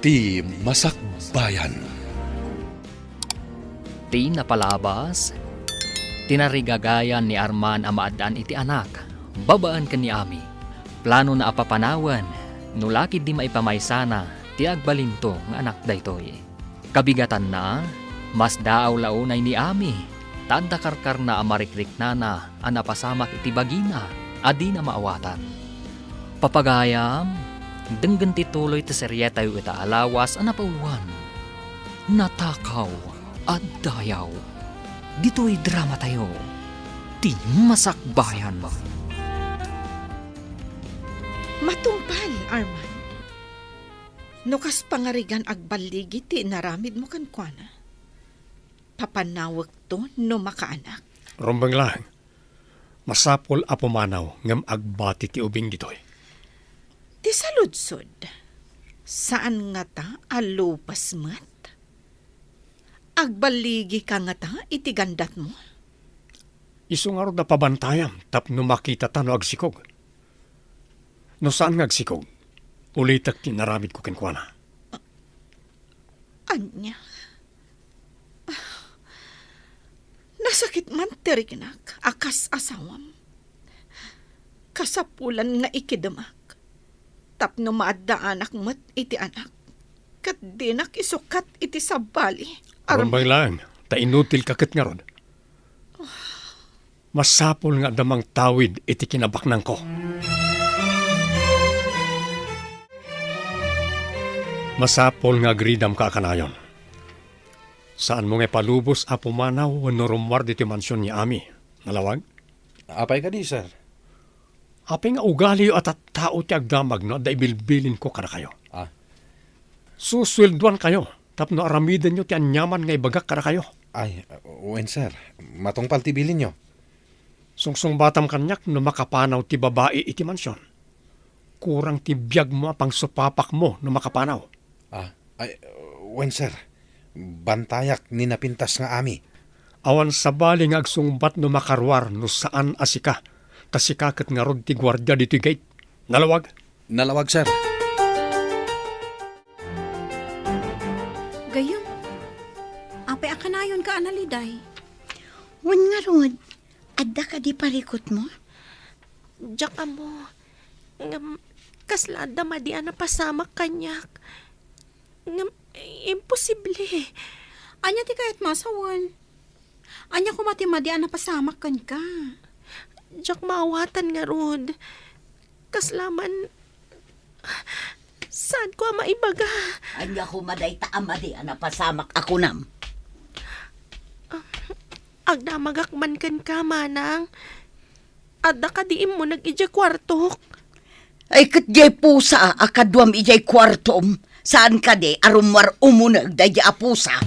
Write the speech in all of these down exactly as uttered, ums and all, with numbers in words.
Ti Masakbayan. Ti napalabas, tinarigagayan ni Arman a maaddaan iti anak, babaen ken ni Ami. Planona a papanawen, no lakid di maipamaysana ti agbalinto nga anak daytoy. Kabigatanna, masdaaw la unay ni Ami, ta adda karkarna a marikriknana a napasamak iti bagina a dina maawatan. Papagayam, denggen ti tuloy ti serietayo ita a lawas a napauluan, Natakaw a Dayaw. Ditoy dramatayo, ti masakbayan. Matungpal, Arman. No kas pangarigan agballigi ti inaramidmo kenkuana, papanawekto no makaanak. Rumbeng laeng. Masapul a pumanaw ngem agbati ti ubing ditoy. Ti saludsod, saan ngata a lupes met? Agballigika ngata iti gandatmo? Isu ngarud a pabantayam tapno makitata no agsikog. No saan nga agsikog, ulitek ti inaramidko kenkuana. Ania? Nasakit man ti riknak a kas asawam. Kasapulan nga ikidemak tapno maaddaanak met iti anak, ket dinak isukat iti sabali. Arum- Rumbeng laeng, ta inutilka ket ngarud. Masapul nga adda mangtawid iti kinabaknangko. Masapul nga agridamka a kanayon. Saanmo nga ipalubos a pumanaw wenno rummuar ditoy mansion ni Ami. Nalawag? Apay kadi, sir? Apay nga ugaliyo a tattao ti agdamag no adda ibilbilinko kadakayo? Ah. Susueldoankayo tapno aramidenyo ti aniaman nga ibagak kadakayo. Ay, wen, sir. Matungpal ti bilinyo. Sungsungbatam kaniak no makapanaw ti babai iti mansion. Kurang ti biagmo a pangsupapakmo no makapanaw. Ah, ay, wen, sir. Bantayak ni napintas nga Ami. Awan sabali nga agsungbat no makaruar no saan a sika. Ta sika ket ngarud ti guardia ditoy gate. Nalawag? Nalawag, sir. Gayyem, apay a kanayonka a naliday? Wen ngarud, adda kadi parikutmo? Diak ammo. Ngem, kasla adda madi a napasamak kaniak. Ngem, imposible. Ania ti kayatmo a sawen? Ania koma ti madi a napasamak kenka? Diak maawatan ngarud. Kasla man, saanko a maibaga. Ania koma dayta a madi a napasamak a kunam? Agdamagak man kenka, manang. Adda kadi immuneg idiay kuartok? Ay, ket diay pusa a kaduam idiay kuartom, saan kadi a rummuar umuneg daydiay a pusa?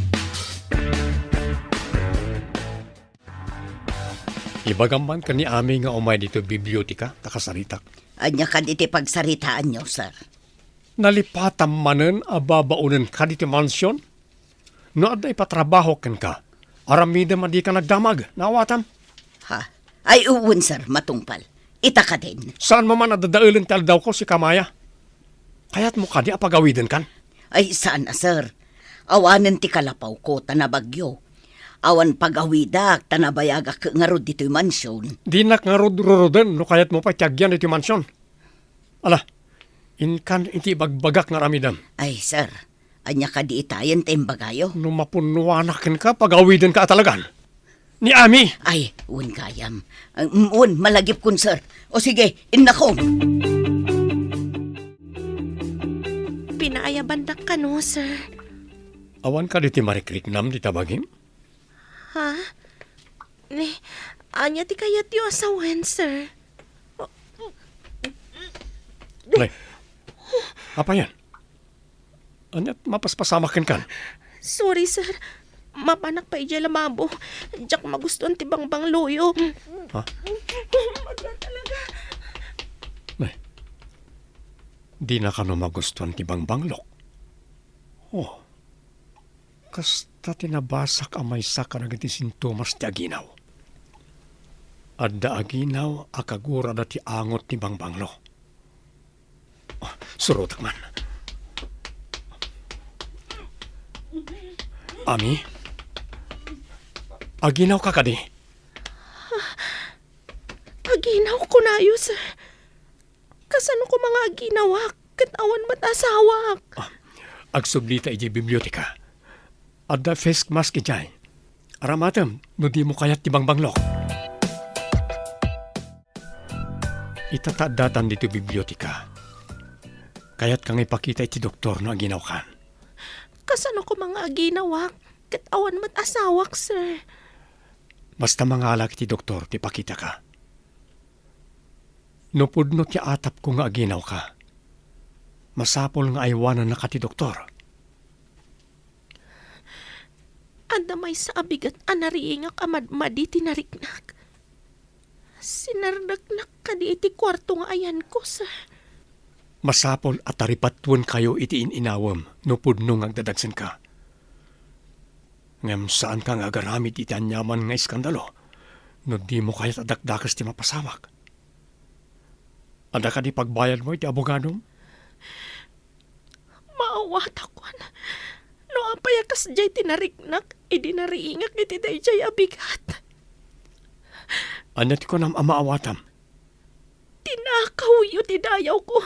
Ibagam man ken ni Ami nga umay ditoy biblioteka, ta kasaritak. Ania kadi ti pagsaritaanyo, sir? Nalipatam manen a babaonenka ditoy mansion? No adda ipatrabaho kenka, aramidem a dika nagdamag. Naawatam? Ha? Ay, wen, sir, matungpal. Ita kadin. Saanmo man a dadaelen ti aldawko, sika Maya? Kayatmo kadi a pagawidenkan? Ay, saan a, sir. Awanen ti kalapawko ta nabagyo. Awan pagawidak ta nabayagak ngarud ditoy mansion. Dinak ngarud ruruden no kayatmo pay ti agyan ditoy mansion. Ala, inkan iti ibagbagak nga aramidem. Ay, sir, ania kadi itayen ta imbagayo? No mapunnoanak kenka, pagawidenka a talagan. Ni Ami! Ay, wen gayam. Um, wen, malagipkon, sir. O sige, innakon. Pinaayabannak kano, sir. Awan kadi ti marikriknam dita bagim? Ha? Ni, ania ti kayatyo a sawen, sir? Nay, apayan? Ania ti mapaspasamak kenkan? Sorry, sir. Mapanak pay idiay lababo. Diak magustuan ti bangbangloyo. Ha? Talaga. Nay, dina kano magustuan ti bangbanglok? Oh. Kasta ti nabasak a maysa kadagiti sintomas ti aginaw. Adda aginaw a kagurada ti angot ti bangbanglo. Ah, surotek man. Ami? Aginawka kadi? Aginaw, kunayo, sir. Kasano koma nga aginawak ket awan met asawak? Ah, agsublita idiay biblioteka. Adda face mask idiay. Aramatem no dimo kayat ti bangbanglok. Ita ta addatan ditoy biblioteka. Kayatka nga ipakita iti doktor no aginawkan? Kasano koma nga aginawak ket awan met asawak, sir? Basta mangalak iti doktor ti pakitaka. No pudno ti atapko nga aginawka, masapul nga aywanannaka ti doktor. Adda maysa a bigat a nariingak a madmadi ti nariknak. Sinerdeknak kadi iti kuarto nga ayanko, sir. Masapul a taripatuenkayo iti in-inawem no pudno nga agdadagsenka. Ngem saanka nga agaramid iti aniaman nga iskandalo no dimo kayat a dakdakes ti mapasamak. Adda kadi pagbayadmo iti abogadom? Maawatakon no apay a kasdiay ti nariknak idi nariingak iti daydiay a bigat. Ania ti kunam a maawatam? Tinakawyo ti dayawko.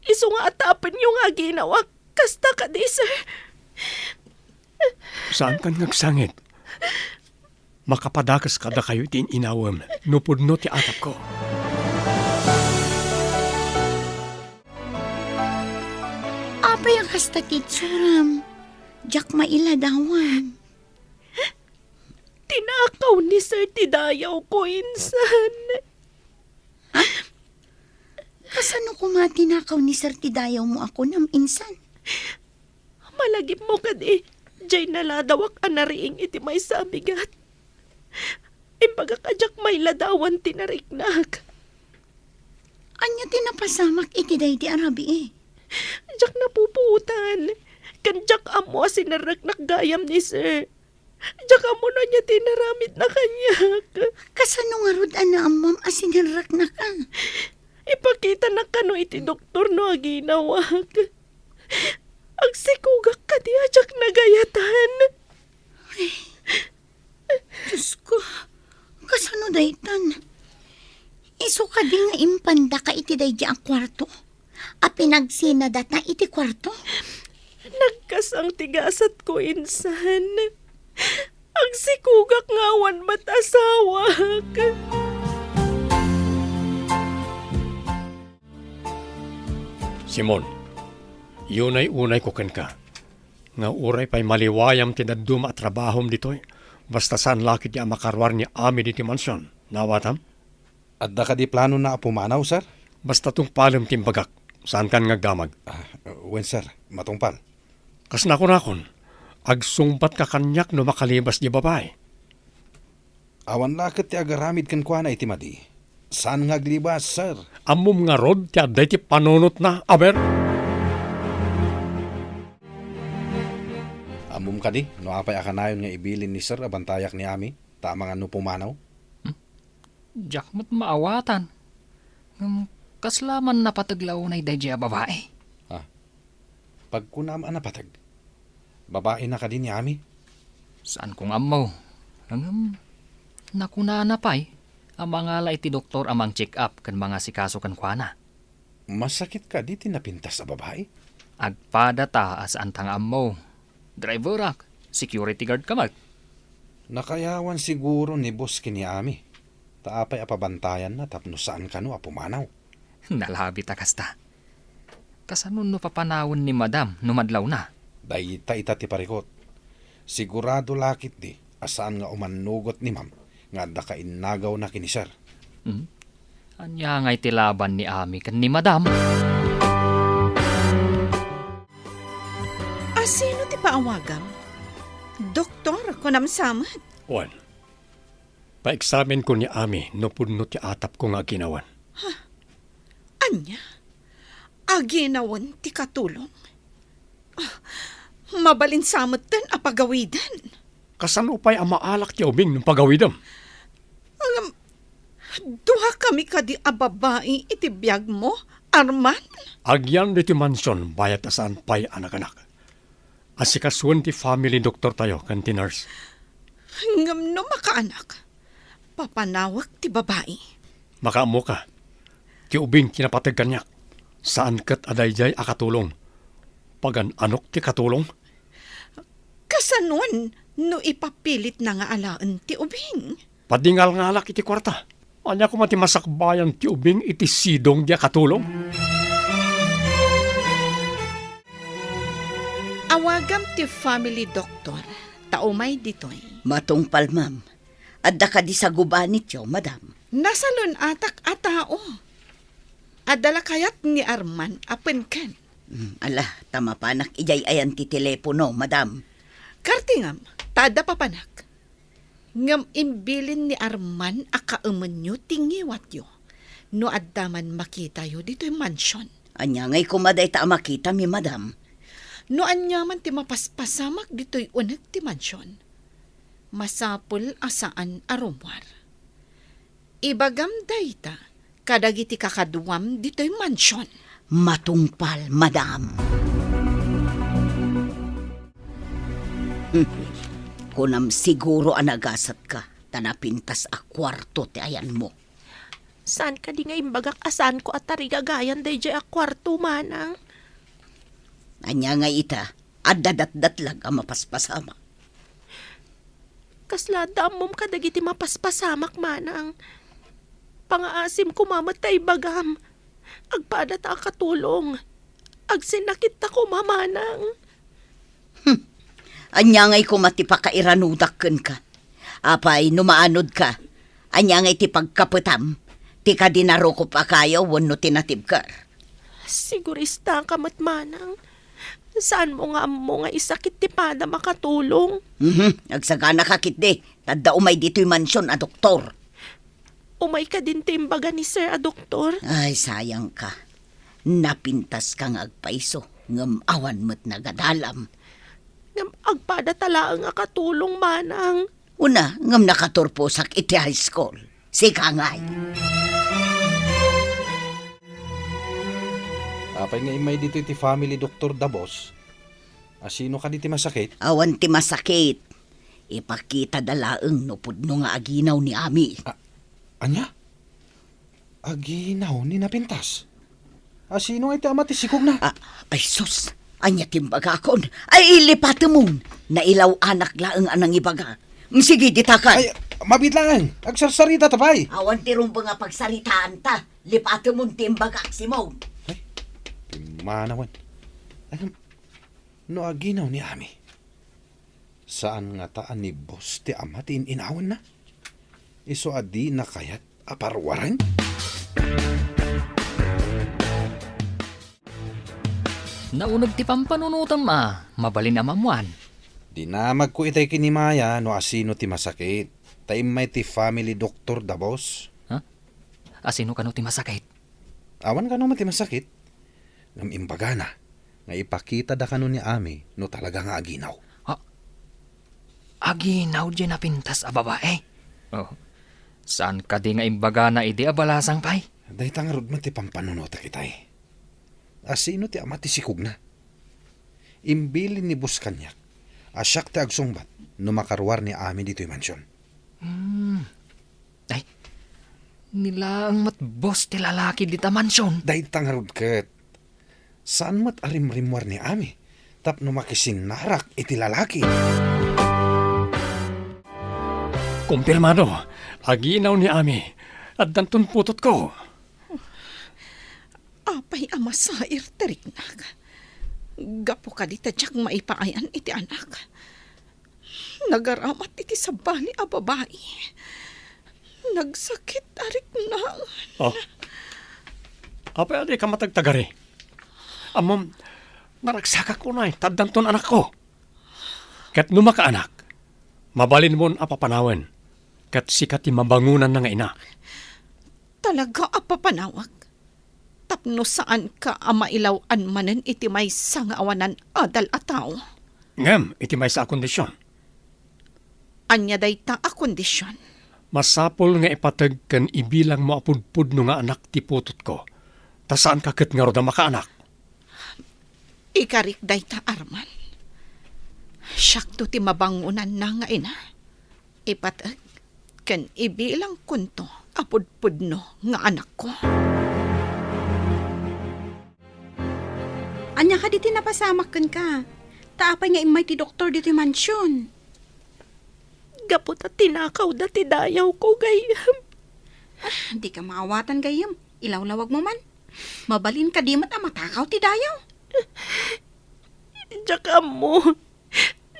Isu nga atapenyo nga aginawak. Kasta kadi, sir? Saankan nga agsangit. Makapadakes kadakayo iti in-inawem no pudno ti atapko. Apay a kasta ti itsuram? Diak mailadawan. Tinakaw ni Sir ti dayawko, insan. Kasano koma tinakaw ni Sir ti dayawmo a kunam, insan? Malagipmo kadi, diay naladawak a nariing iti maysa a bigat. Imbagak a diak mailadawan ti nariknak. Ania ti napasamak iti daydi a rabii? Diak napupuotan, ken diak ammo a sinerreknak gayam ni Sir. Diak ammo no ania ti inaramidna kaniak. Kasano ngarud a naammom a sinerreknak a? Ipakitanak kano iti doktor no aginawak. Agsikogak kadi a diak nagayatan. Ay, Diosko, kasano daytan? Isu kadi nga impandaka iti daydi a kuarto? A pinagsinadata iti kuarto? Nagkasang ti gasatko, insan. Agsikogak nga awan met asawak. Simon, unay-unayko kenka nga uray pay maliwayam ti dadduma a trabahom ditoy, basta saan la ketdi a makaruar ni Ami ditoy mansion. Naawatam? Adda kadi planona a pumanaw, sir? Basta tungpalem ti imbagak. Saankan nga agdamag. Ah, wen, sir. Matungpal. Kas nakunakon, agsungbatka kaniak no makalibas diay babai. Awan la ket ti agaramid kenkuana iti madi. Saan nga aglibas, sir. Ammom ngarud ti adda iti panunotna, aber? Ammom kadi no apay a kanayon nga ibilin ni sir a bantayak ni Ami, ta amangan no pumanaw? Hmm? Diak met maawatan. Ngem kasla man napateg la unay daydiay a babai? Ah, pagkunam a napateg, babaina kadi ni Ami? Saanko nga ammo. Ngem nakunana pay a mangala iti doktor a mang-check-up ken mangasikaso kenkuana. Masakit kadi ti napintas a babai? Agpadata a saanta nga ammo. Driverak, security guard ka met. Nakayawan siguro ni boss ken ni Ami. Ta apay a pabantayanna tapno saan kano a pumanaw? Nalabit a kasta. Kasano no papanawen ni Madam no madlawna? Dayta ita ti parikut. Sigurado la ketdi a saan nga umannugot ni Ma'am nga adda kainnagawna ken ni Sir. Hmm? Ania ngay ti laban ni Ami ken ni Madam? A sino ti paawagam? Doktor, kunam sa met. Wen, paeksamenko ni Ami no pudno ti atapko nga aginawan. Ania? Aginawan ti katulong? Ah, mabalin sa metten a pagawiden. Kasano pay a maalak ti ubing no pagawidem? Ngem, duakami kadi a babai iti biagmo, Arman? Agyan ditoy mansion bayat a saan pay a naganak. Asikasuen ti family doktortayo ken ti nurse. Ngem no makaanak, papanawek ti babai. Makaammoka. Ti ubing ti napateg kaniak. Saan ket a daydiay a katulong. Pagan-anok ti katulong? Kasanon no ipapilitna nga alaen ti ubing? Padingalngalak iti kuarta. Ania koma ti masakbayan ti ubing iti sidong di a katulong? Awagam ti family doctor, ta umay ditoy. Matungpal, ma'am. Adda kadi sagubanityo, madam? Nasalun-atak a tao. Adda la kayat ni Arman a penken. Mm, ala, ta mapanak idiay ayan ti telepono, madam. Kartingam, ta adda papanak. Ngem imbilin ni Arman a kaemenyo ti ngiwatyo no adda man makitayo ditoy mansion. Ania ngay koma dayta a makitami, madam? No ania man ti mapaspasamak ditoy uneg ti mansion, masapul a saan a rummuar. Ibagam dayta kadagiti kakaduam ditoy mansion. Matungpal, madam. Kunam siguro a nagasatka ta napintas a kuarto ti ayanmo. Saan kadi nga imbagak a saanko a tarigagayan daydiay a kuarto, manang? Ania nga ita, adda datdatlag a mapaspasamak? Kasla adda ammom kadagiti mapaspasamak, manang? Pangaasim koma met ta ibagam. Agpada ta a katulong. Agsinnakit ta koma, manang. Hmm. Ania ngay koma ti pakairanudak kenka? Apay, no maanodka, ania ngay ti pagkapetam? Ti kadi narukop a kayo wenno ti natibker? Siguristaka met, manang. Saanmo nga ammo nga isakit ti padam a katulong? Mhm, agsaganaka ketdi. Ta adda umay ditoy mansion a doktor. Umay kadin ti imbaga ni Sir a doktor? Ay, sayangka. Napintaska nga agpayso, ngem awan met nagadalam. Ngem agpada ta laeng a katulong, manang. Una, ngem nakaturposak iti high school. Sika ngay. Apay nga immay ditoy ti family doktor da, boss? Asino kadi ti masakit? Awan ti masakit. Ipakitada laeng no pudno nga aginaw ni Ami. A-, ania? Aginaw ni napintas? Asino nga iti ama ti sikogna? A-, ay sus, ania ti imbagakon? Ay, ilipatemon. Nailaw-anak laeng a nangibaga. Mm, sige, ditakay. Ay, mabiit laeng. Agsarsarita ta pay. Awan ti rumbeng a pagsaritaanta. Lipatemon ti imbagak, Simon. Ay, pimmanawen. Ano, no aginaw ni Ami? Saan ngata a ni boss ti ama ti in-inawenna? Isu a dina kayat a paruaren? Nauneg ti pampanunotem a mabalin a maammuan. Dinamagko itay kinimaya no asino ti masakit, ta immay ti family doktor da, boss. Ha? Asino kano ti masakit? Awan kano man ti masakit. Ngem imbagana nga ipakitada kano ni Ami no talaga nga aginaw. Ha? Aginaw diay napintas a babae? Oh. Saan kadi nga imbagana idi a balasang pay? Dayta ngarud met ti pampanunotek itay. Asino ti ama ti sikogna? Imbilin ni boss kaniak a siak ti agsungbat no makaruar ni Ami ditoy mansion. Hmm. Ay, ni laeng met boss ti lalaki dita mansion. Dayta ngarud ket, saan met a rimrimmuar ni Ami tapno makisinnarak iti lalaki. Kumpirmado, aginaw ni Ami. Addanton putotko. Apay a masair ti riknak? Gapu kadi ta diak maipaayan iti anak. Nagaramat iti sabali a babai. Nagsakit a riknaan. Oh. Apay a dika matagtagari? Ammom, naragsakak unay, ta addanton anakko. Ket no makaanak, mabalinmon a papanawen, ket sika ti mabangonanna nga ina. Talaga a papanawek? Tapno saanka a mailaw-an manen iti maysa nga awanan adal a tao. Ngem iti maysa a kondision. Ania dayta a kondision? Masapul nga ipateg ken ibilangmo a pudpudno nga anak ti putotko, ta saanka ket ngarud a makaanak. Ikarik dayta, Arman. Siakto ti mabangonanna nga ina. Ipateg ken ibilangkonto a pudpudno nga anakko. Ania kadi ti napasamak kenka? Ta apay nga immay ti doktor ditoy mansion? Gapu ta tinakawda ti dayawko, gayyem. Ah, dika maawatan, gayyem. Ilawlawagmo man. Mabalin kadi met a matakaw ti dayaw. Diak ammo.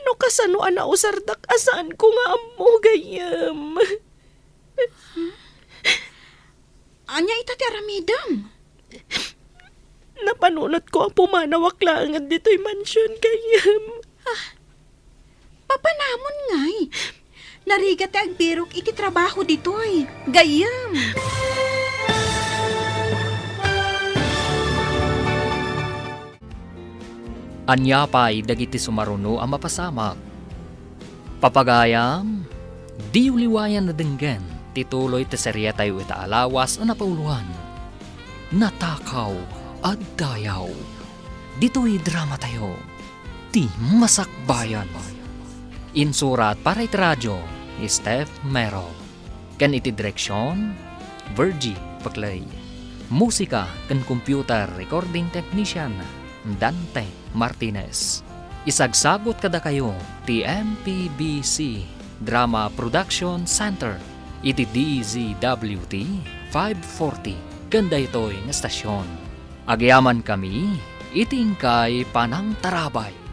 No kasano a nausardak a saanko nga ammo, gayyem. Ania ita ti aramidem? Napanunotko a pumanawak laengen ditoy mansion, gayyem. Ah, papanamon ngay. Narigat ti agbirok iti trabaho ditoy, gayyem. Ania pay dagiti sumaruno a mapasamak? Papagayam, diyo liwayan a denggen ti tuloy ti seriatayo ita a lawas a napauloan, Natakaw a Dayaw. Ditoy dramatayo, Ti Masakbayan. Insurat para iti radio, Steph Mero. Ken iti direksion, Virgie Paclay. Musika ken computer recording technician, Dante Martinez. Isagsagut kadakayo ti M P B C Drama Production Center iti D Z W T five forty ken daytoy nga estasion. Agyamankami iti inkay panangtarabay.